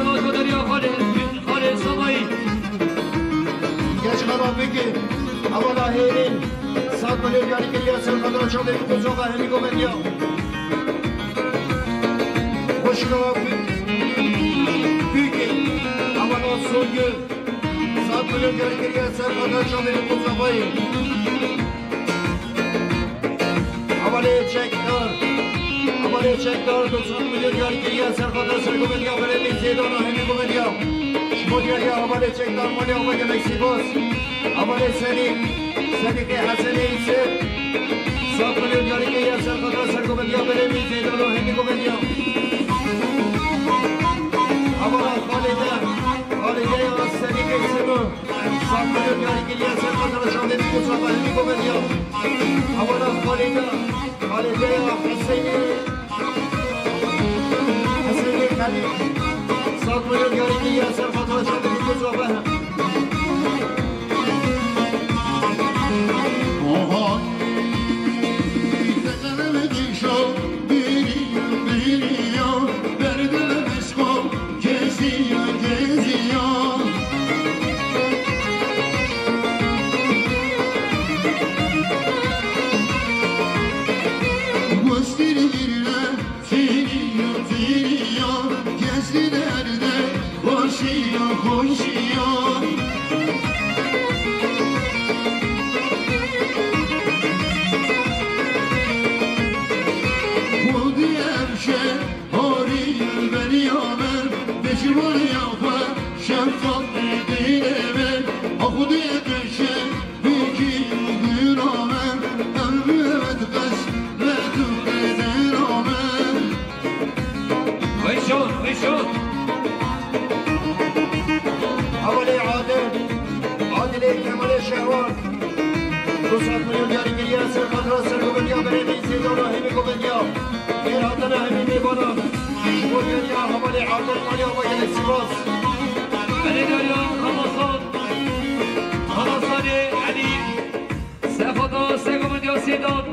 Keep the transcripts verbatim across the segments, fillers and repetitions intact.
Xalê, xalê Samayî. Geç xala Fikî, hevala Hêrîn, sed milyon yarî kiriye ser xatira çavê Nîkû Zava hemî govendiya. Xweşika Fikî, hevala Songül, sed milyon yarî kiriye ser xatira çavê Nîkû Zavayî. Hevalê Çekdar. Hevalê Çekdar du sed milyon yarî kiriye ser xatira sergovendiya beremî Zêdana hemî govendiya. Ji bo diyariya hevalê Çekdar malê ava gelek spas. Hevalê Sedîq. Sedîqê Hesenê Îsê. Sed milyon yarî kiriye ser xatira sergovendiya beremî Zêdana hemî govendiya. Hevala Xalide. Xalide ya Sedîqê Sima. Sed milyon yarî kiriye ser xatira çavê Nîkû Zava hemî govendiya. Hevala Xalide, Xalide ya Hesênê, Hesênê Xelîl. Sed milyon yarî kiriye ser xatira çavê Nîkû Zava hem. Oha, teqeleme dîşo, biriya, biriya, berdeme meşko. Geziya, geziya. Gostiri birine, tiriya, tiriya. Kesli derde, hoşiya, hoşiya. Xwedî ev şe Harî beriya min, piştî bariya xwe, şefqet dînê min, a Xwedê dişe, bikî dîna min, ev bi qismet û qedera min. Veyşon, veyşon. Hevalê Adil, Adilê Kemalê Şehwan. Du sed milyon yarî kiriye ser xatira sergovendiya berê Zêdana hemî govendiya. Xêr hatine hemî mêvanan. Ji bo diyariya hevalê Adil malê ava gelek spas. Belê diyariya Ramazan. Ramazanê Elî. Serxata sergovendiya Zêdan.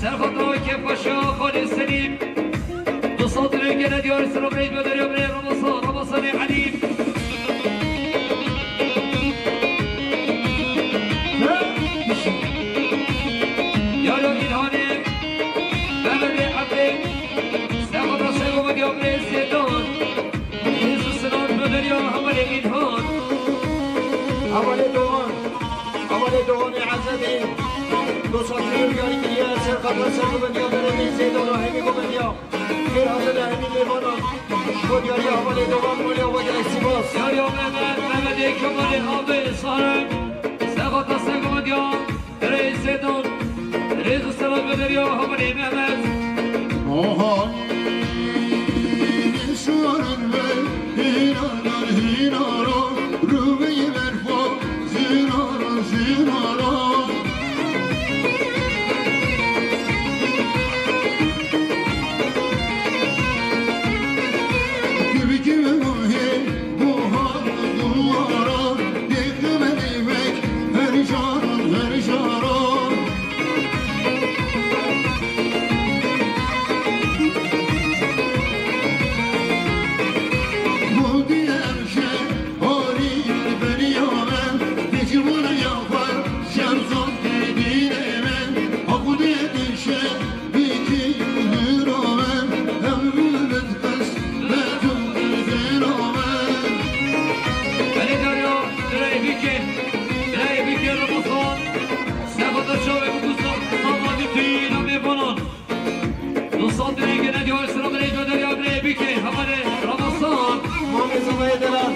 Serxata Kêfpaşa Xalê Selîm. Du sed lê gene diyarî sira birê diyariya birê Ramazan. Ramazanê Elî. Yaro Îlhanê, Mehmetê Emrê, Stefana Sego ve Diabrê Zêdan, Yêzus Sinan Böderiya Hamalê Îlhan. Hamalê Doğan, Hamalê Doğanê Ezedê, dosa Kırım yarı kiriye, Serkata Sego ve Diabrê Zêdan, Hemi Govendiya. Xêr hatine hemî mêvanan. Ji bo diyariya hevalê Doğan malê ava gelek spas. Diyariya Mehmet, Mehmetê Kemalê Abê Sarı. Serxata Sergovendiya, Rêz Zêdan. Rêz û selam Böderiya hevalê Mehmet. Oha, şarin ve hînaran hînara, rûveyê berfa, zînara, zînara. Belê dariya, birayê bike, birayê bike Ramazan, sefata çavê bikusa, samanî teyîna mêvanan. Dosan dirê gene diyar sira birê Böderiya birê bike, hamalê Ramazan. Mamê Zavayê Delal,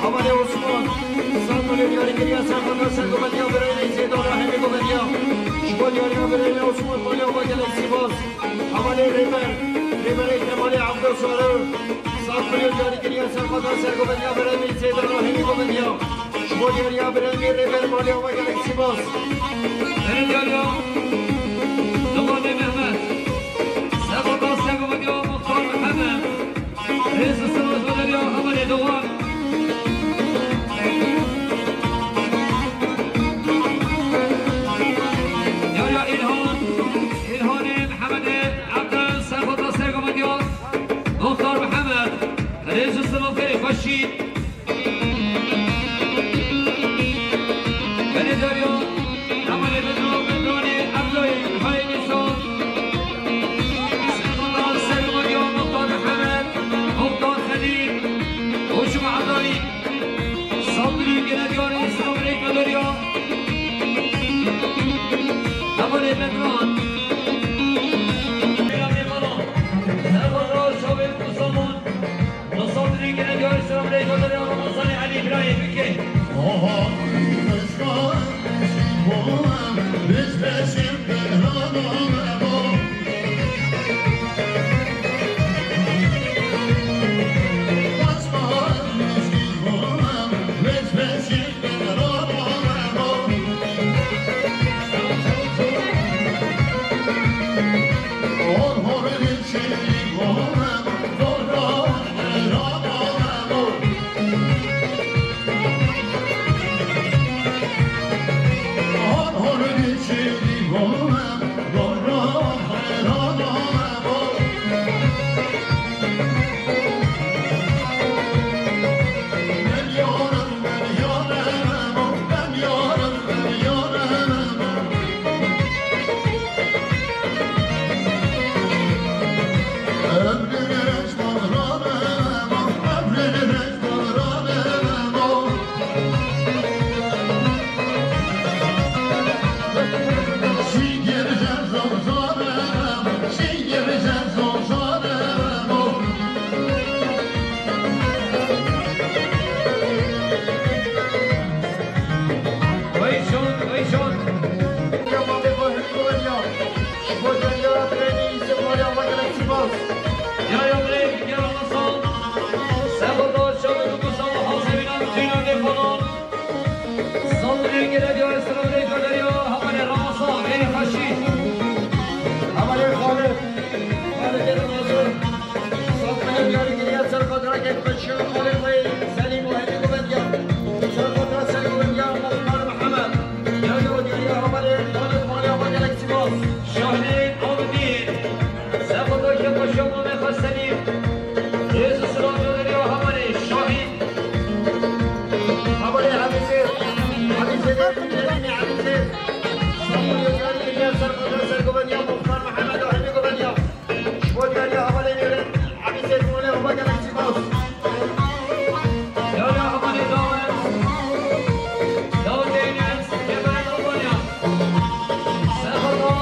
hamalê Osman. Sed milyon yarî kiriye, Serkata Sergovendiya birayê Zêdana hemî govendiya. Ji bo diyariya birayê Osman malê ava gelek spas. Hamalê Rêber, Rêberê Kemalê Abdo Sarı. Sed milyon yarî kiriye, Serkata Sergovendiya birayê Zêdana hemî govendiya. Ji bo diyariya birayê Rêber malê ava gelek spas. Berê diyariya Domanê Mehmet. Serkata Sergovendiya Muxtar Mihemed. Rêz û selam Böderiya hamalê Doman. Diyariya Îlhan, Îlhanê Mihemedê Ebdel, Serkata Sergovendiya Muxtar Mihemed. Rêz û selam xêrê xwe Şît. Belê Derya, Hevalê Bedran, Bedranê, Evlayê, Hayê Nîsan. Serdar Serweriya, Muxtar Mihemed, Muxtar Xelîl, Hocum Edayî. Saldırı gene diyarê Îslamê Derya. Hevalê Bedran. Serbazar Şavê Musaman. Saldırı gene diyarê Îslamê Derya. Ramazanê Elî Birayê bike. Saldırıya gelen diyor, saldırıya gönderiyor. Hamalê Ramazan, Elî Xaşî. Hamalê Xalid. Xalid Ramazan. Saldırıya gelen diyor, ser kontra gel, koşuyor. Xalid Bey, Selim, o hemi Govendiya. Ser kontra Selim Govendiya, Muxtar Mihemed. Geliyor, geliyor, hamalê Xalid, hamalê Abdülkadir Sivas. Şahin Abidin. Ser kontra gel, koşuyor, Muhammed Selim. Rêz û silav gönderî ya hevalê Şahîn. Hevalê Ebîzêr. Ebîzêr, Ebîzêr. Selamet gönderî ya ser, ser Govendiya Muxtar Mihemed Ahemî Govendiya. Ji bo diyariya hevalê Nêrên Ebîzêr, Mûlê Oba gelek spas. Diyariya hevalê Dawet. Dawet Eynez, Êber Albanya. Serhata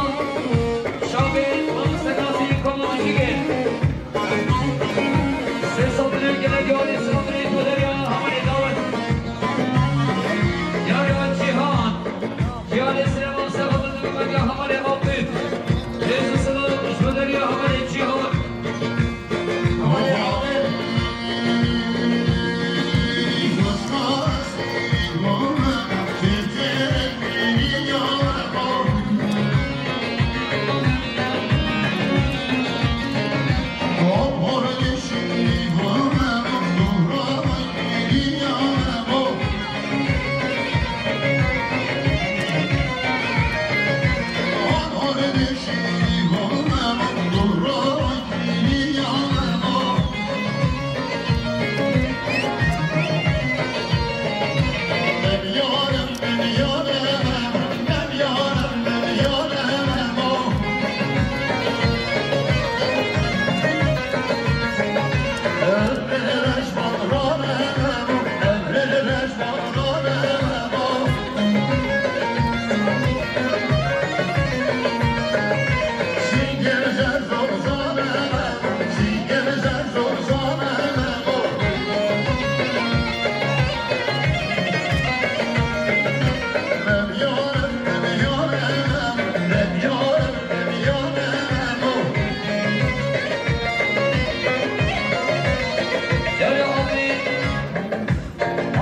Şabê, Mamoste Gazî, Koma Mijîgê. Sê saldırı gene diyarê saldırı Toderiya hamarê Dawet. Diyariya Cîhan. Diyarê Silêman Serhata Dibimeriya hamarê Abdût. Rêz û silav ji Toderiya hamarê Cîhan.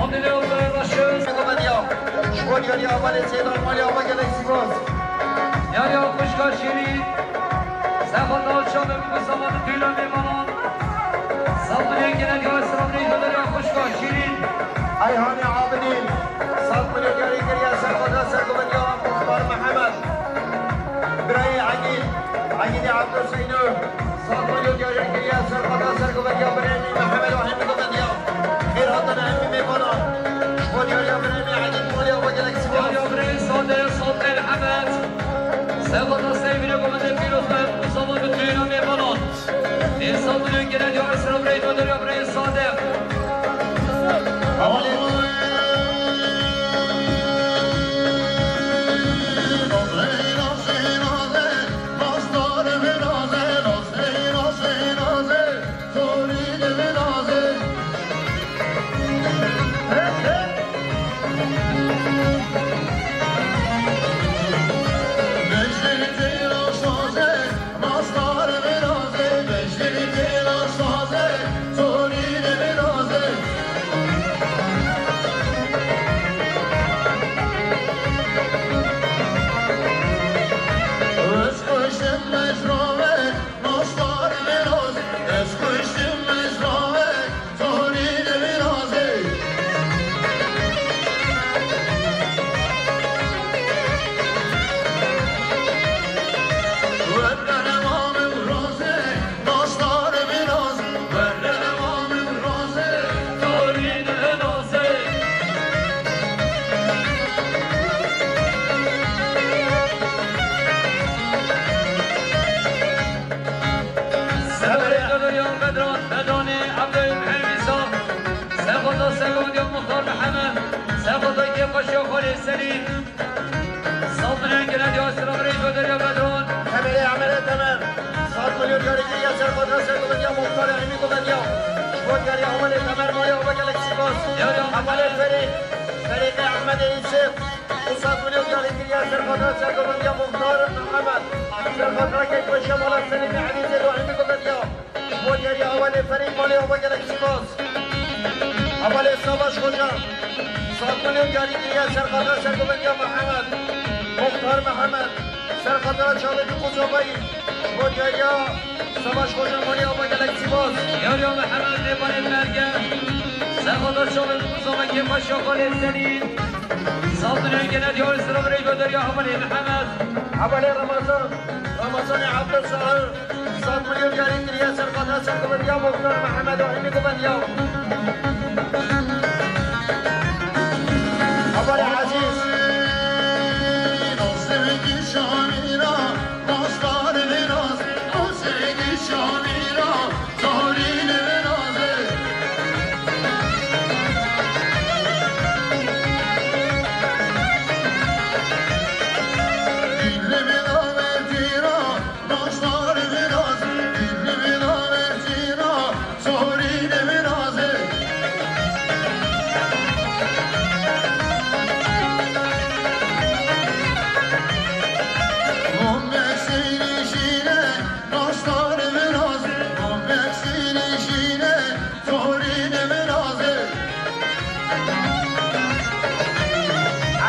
Abdülkadir Başöz. Ji bo diyariya hevalê Seyda Maliya ve gelek spas. Diyariya xwişka Şîrîn. Sefata Şamê bi zamanı tüyla mêvanan. Saldırıya gelen ya saldırıyı gönderiyor xwişka Şîrîn. Ayhanê Abidîn. Saldırıya gelen ya Sefata Sergovendiya Muxtar Mihemed. Birayê Egîd. Egîdê Abdülseyno. Saldırıya gelen ya Sefata Sergovendiya Birayê Mihemed Ahemî Govendiya. Mehmet. Sefata Seyvine komende pîroz be, Mustafa bütün amê balon. Dê sal milyon gelen ya Esra Brey, Öder ya Brey Sadek. Seferê Dodoriyan Bedran, Bedranê Evdayê Mihemîsa, Sefata Segondiya Muxtar Mihemed, Sefata Kêpaşa Xalê Selîm, Sat milyon gelen ya Esra Brey Dodoriya Bedran. Temerê Emerê Temer, sat milyon yarî kiriye Serfata Sergovendiya Muxtar Emî Govendiya. Ji bo diyariya hevalê Temer maliya ava gelek spas. Hevalê Ferê, Ferê Ehmedê Yusuf. Û sat milyon yarî kiriye Serfata Sergovendiya Muxtar Mihemed. Serfata Kêpaşa mala Selîmê Elîzê Dohemî Govendiya. Ji bo diyariya hevalê Ferîd malê ava gelek spas. Hevalê Savaş Xoca. Sat milyon yarî kiriye Serfata Sergovendiya Mihemed. Muxtar Mihemed. Serfata Çavê Dikû Zobayî. Ji bo diyariya Savaş Xoca malê ava gelek spas. Yariya Mihemed Nêbanê Merge. Serfata Çavê Dikû Zobayî Kêpaşa Xalê Selîm. Sat milyon gelen ya Esra Brey Dodoriya hevalê Mihemed. Hevalê Ramazan. Ramazanê Abdulsahir. Sat milyon yarî kiriye Serfata Sergovendiya Muxtar Mihemed Ahimî Govendiya. Hevalê Ezîz.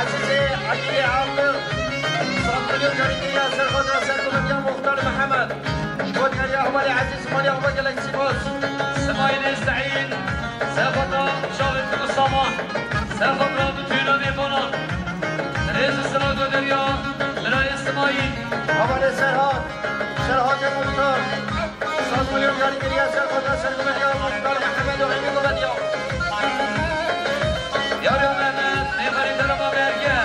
Ezîzê Elî Abdul, sat milyon yarî kiriye Serfata Sergovendiya Muxtar Mihemed. Ji bo diyariya hevalê Ezîz malê ava gelek spas. Simayîlê Seîd, Serfata Şaxê Mustafa, Serfata bütün amê banan. Rêz û silav Dodoriya, birayê Simayîl. Hevalê Serhat, Serhatê Muxtar. Sat milyon yarî kiriye Serfata Sergovendiya Muxtar Mihemed Ahimî Govendiya. Yariya Mehmet, Mêvanê Terema Merge.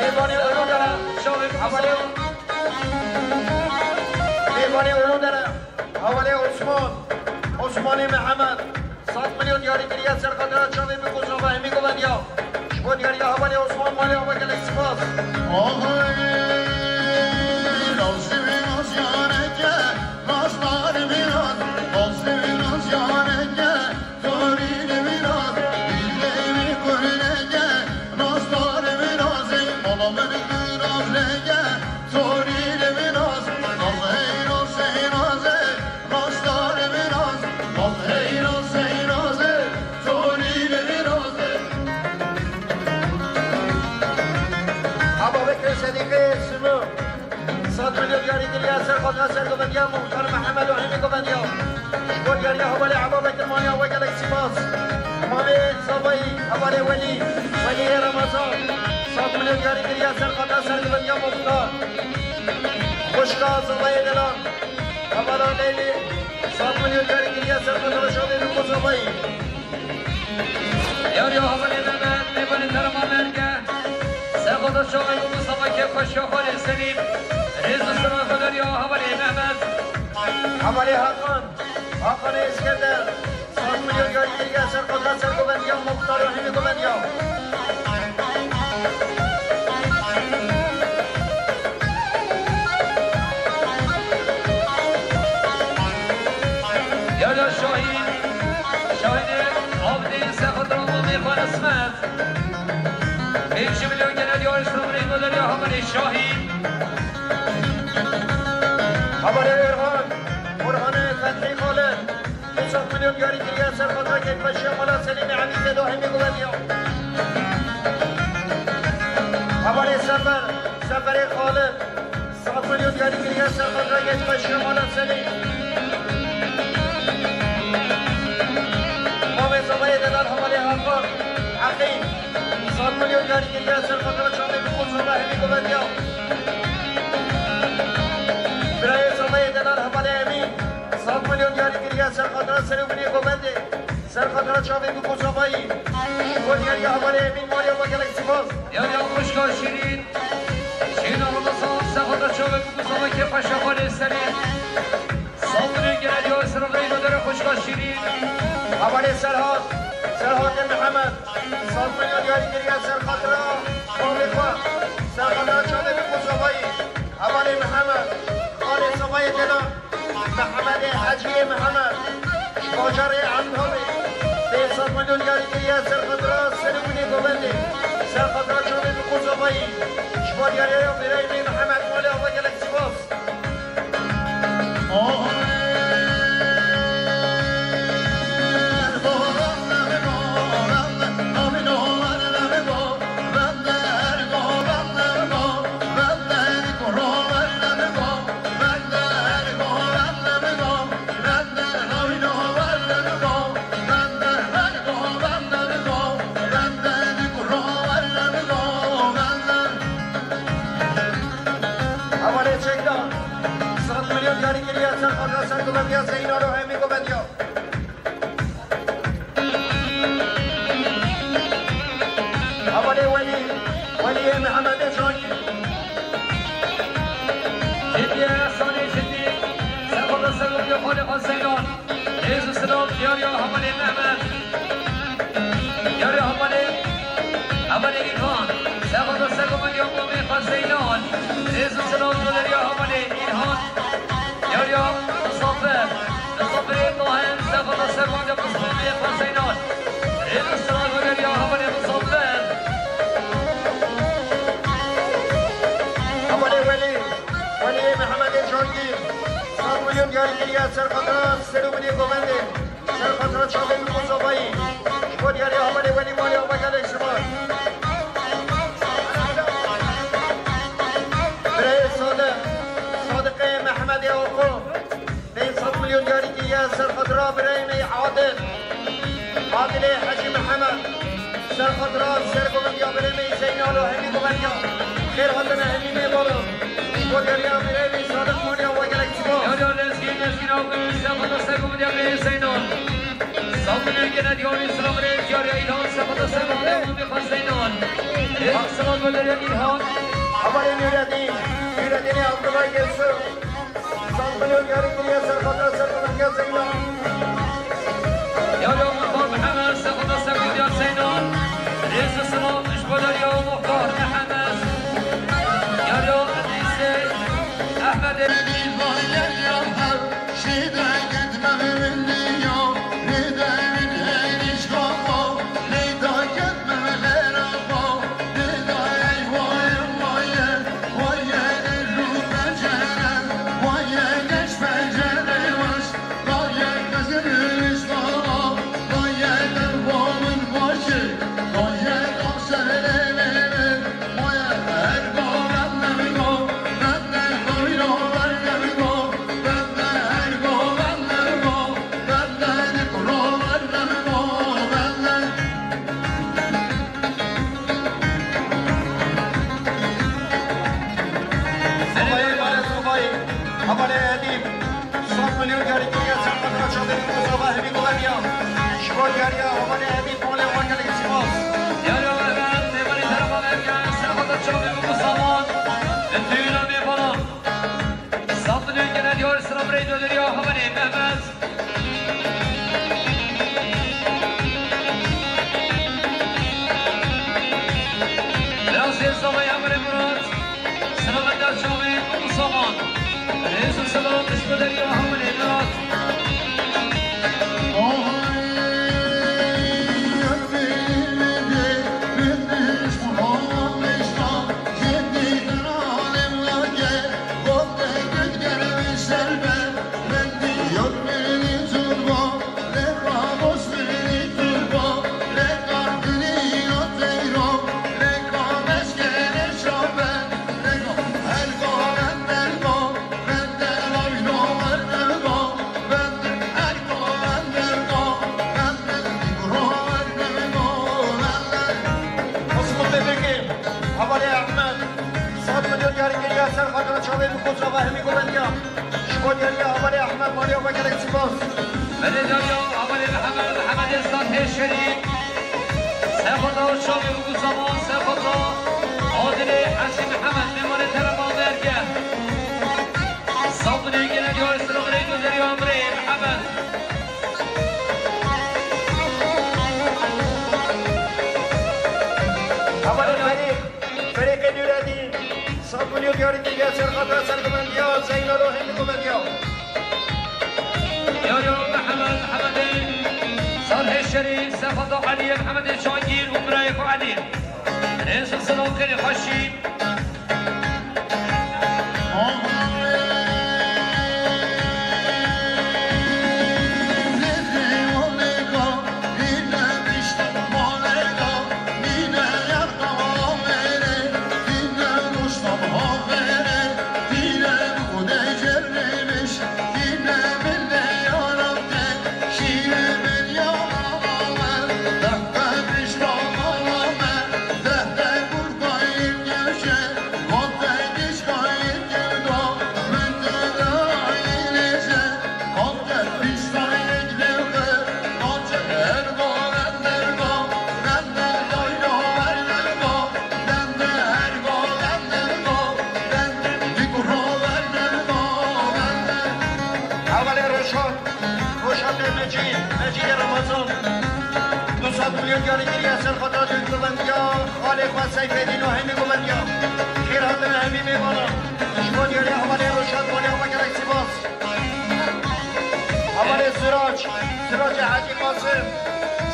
Mêvanê Uludere, Şaxê Mustafa. Mêvanê Uludere, hevalê Osman, Osmanê Mihemed. Sat milyon yarî kiriye Serfata Çavê Dikû Zobayî Govendiya. Ji bo diyariya hevalê Osman malê ava gelek spas. Aba Bekir Sedîqê Simo. Sat milyon yarî kiriye Serfata Sergovendiya Muxtar Mihemed Ahimî Govendiya. Ji bo diyariya hevalê Eba Bekir malê ava gelek spas. Mamê Zavayî, hevalê Welî, Weliyê Ramazan. Sat milyon yarî kiriye Serfata Sergovendiya Muxtar. Xwişka Zavayê Delan. Hevala Leylê, sat milyon yarî kiriye Serfata Şaxê Dikû Zobayî. Yariya hevalê Mehmet, Mêvanê Terema Merge. Serfata Şaxê Dikû Zobayî Kêpaşa Selîm, rêz û selamet derya hevalê Mehmet. Hevalê Hakan, Hakanê Îskender, sed milyon yarî kiriye ser xatira sergovendiya muxtar û hemî govendiya. Yala Şahîn, Şahînê Abdî ser xatira Mamê xwe Ismet. Pênc milyon gene diyar Îslamê derya hevalê Şahîn. Hevalê Orhan, Orhanê Fethî Xalid. Du sed milyon diyarî kiriye ser xatira keyfweşiya mala Selîmê Emîn Zêdo hemî guvendiya. Hevalê Sefer, Seferê Xalid. Sed milyon diyarî kiriye ser xatira keyfweşiya mala Selîm. Mamê Zavayê Delal hevalê Hakan, Heqî. Sed milyon diyarî kiriye ser xatira çavê Biko Zava hemî guvendiya. Birayê Zavayê Delal hevalê Emîn. Sed milyon diyarî kiriye ser xatira serê binê govendê. Ser xatira çavê Biko Zavayî. Bo diyariya hevalê Emîn, maliya we gelek spas. Diyariya xwişka Şîrîn. Şîrîn Ramazan, ser xatira çavê Biko Zavayî kê paşa xalê Selîm. Sed milyon gene diyar Îslamê derya xwişka Şîrîn. Hevalê Serhat, Serhatê Mihemed. Sed milyon diyarî kiriye ser xatira bavê xwe. Ser xatira çavê Biko Zavayî. Hevalê Mihemed, xalê Zavayê Delal. Mehemedê Heciyê Mihemed, ji bajarê Endamê, pênc sed milyon diyarî kiriye ser xatira serê winê govendê, ser xatira çavê Biko Zavayî, ji bo diyariya birayê me Mihemed, malê ava gelek spas. Hevalê çekdan, sed milyon diyarî kiriye ser xatira sergovendiya Zeynal û hemî govendiya. Hevalê Welî, Weliyê Mihemedê Cangî. Ciddiye, Sanê Ciddi, ser xatira sergovendiya xalê xwe Zeynal. Rêz û silav, diyariya hevalê Mehmet. Diyariya hevalê, hevalê Îlhan. Ser xatira sergovendiya mamê xwe Zeynal. Rêz û silav, diyariya hevalê Îlhan. Diyariya Misafer. Misaferê Tahir. Ser xatira sergovendiya mamê xwe Zeynal. Rêz û silav, diyariya hevalê Misafer. Hevalê Welî. Weliyê Mihemedê Cangî. Sed milyon diyarî kiriye ser xatira serê winê govendê. Ser xatira çavê Biko Zavayî. Ji bo diyariya hevalê Welî, malê ava gelek spas. Birayê Sadiq, Sadiqê Mehemedê Oko. Pênc sed milyon diyarî kiriye ser xatira birayê me Adil. Adilê Hecî Mihemed. Ser xatira sergovendiya birê me Zeynal û hemî govendiya. Xêr hatine hemî mêvanan. Ji bo diyariya birê me Sadiq, malê ava gelek spas. Diyariya Lezgîn, Lezgîn Avgin, ser xatira sergovendiya birê Zeynal. Sed milyon gene diyarî Îslamê derya Îlhan, ser xatira sergovendiya mamê xwe Zeynal. Rêz û silav, diyariya Îlhan. Hevalê Nûreddîn, Nûreddînê Abdullah Gelsû. Sed milyon diyarî kiriye ser xatira sergovendiya Zeynal. Diyariya Muxtar Mihemed, ser xatira sergovendiya Zeynal. Rêz û silav ji bo diyariya Muxtar Mihemed. Diyariya Edrîsê Ehmedê. Belediya Amelê Mihemed, Mihemedê Sahê Şerîf, Sefata Şamê Bû Zaman, Sefata Adilê Hecî Mihemed, Mêvanê Terema Merge, Sabunê Gelek Yar Sırıkırê Gözeriya Mirê Mihemed. Amelê Ferîq, Ferîqê Nûredîn, Sed milyon diyarî kiriye ser xatira sergovendiya Zeynalo Hemî Govendiya. Yaro Mihemed Mihemedê Salhê Şerîf, Sefata Eliyê Mihemedê Cangîr û birayê xwe Elî. Rêz û silav xêrê xweşî. Hevalê Roşan, Roşan Mecîd, Mecîdê Ramazan. Du sed milyon diyarî kiriye ser xatira dû govendiya, xalê xwe Seyfedîn û Hemî Govendiya. Xêr hatine hemî mêvanan. Ji bo diyariya hevalê Roşan, malê xwe gelek spas. Hevalê Sirac, Siracê Hecî Qasim,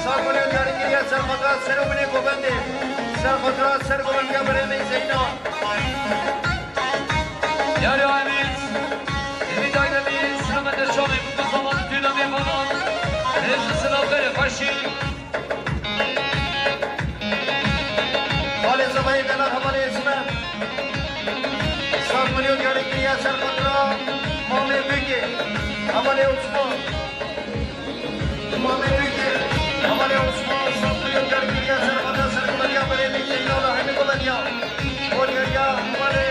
sed milyon diyarî kiriye ser xatira ser û binê govendê. Ser xatira ser govendiya birê me Zeyna. Diyarî Emîz, Emîz Aydemîz, Hemedê Şamê, bu zaman tüyüne mêvanan. Rêz û silav xêrê xweşî. Xalê Zebayê Delal, hevalê Ezîmen. Sed milyon diyarî kiriye ser xatira Mamê Bûkê, hevalê Osman. Mamê Bûkê, hevalê Osman, sed milyon diyarî kiriye ser xatira sergovendiya berê me Zeynala Hemî Govendiya. Ji bo diyariya hevalê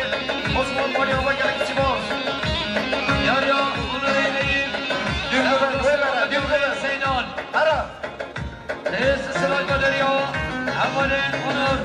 Osman, malê xwe gelek spas. Diyariya Onurê Eyüp, Dükkan Dükkan Zeynal. Ara. Rêz û silav xêrê xweşî, hevalê Onur.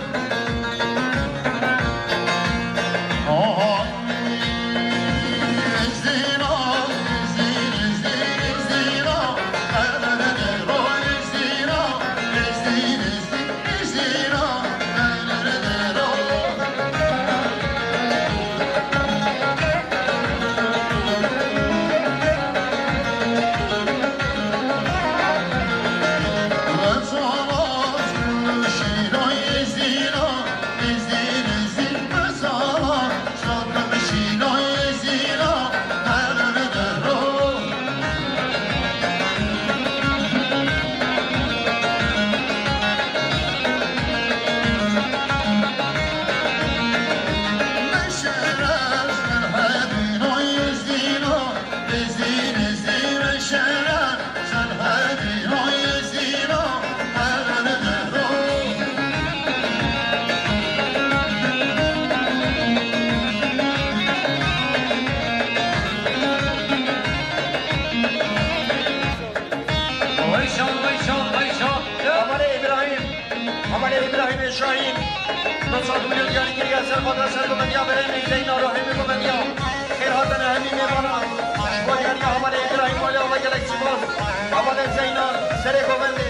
Vay şan, vay şan, vay şan. Hevalê Îbrahîm, hevalê Îbrahîmê Şahîn. Du sed milyon diyarî kiriye ser xatira sergovendiya berê me Zeynalo Hemî Govendiya. Xêr hatine hemî mêvanan. Ji bo diyariya hevalê Îbrahîm, malê xwe gelek spas. Hevalê Zeynal, serê govendê.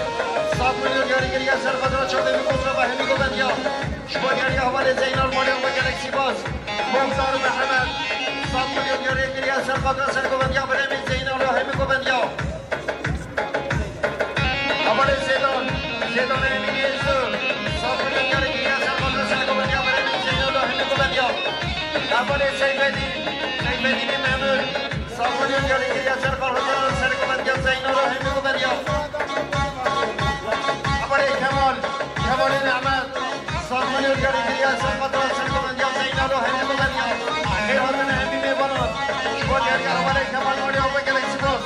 Sed milyon diyarî kiriye ser xatira çavê Mîkosa ve Hemî Govendiya. Ji bo diyariya hevalê Zeynal, malê xwe gelek spas. Muxtar Mihemed, sed milyon diyarî kiriye ser xatira sergovendiya berê me Zeynalo Hemî Govendiya. Hevalê Zêdan, Zêdanê Emînê Zor, sed milyon diyarî kiriye ser xatira sergovendiya berê me Zeynalo Hemî Govendiya. Hevalê Seyfedîn, Seyfedînê Memûr, sed milyon diyarî kiriye ser xatira sergovendiya Zeynalo Hemî Govendiya. Hevalê Kemal, Kemalê Nehmet, sed milyon diyarî kiriye ser xatira sergovendiya Zeynalo Hemî Govendiya. Xêr hatine hemî mêvanan. Ji bo diyariya hevalê Kemal, malê xwe gelek spas.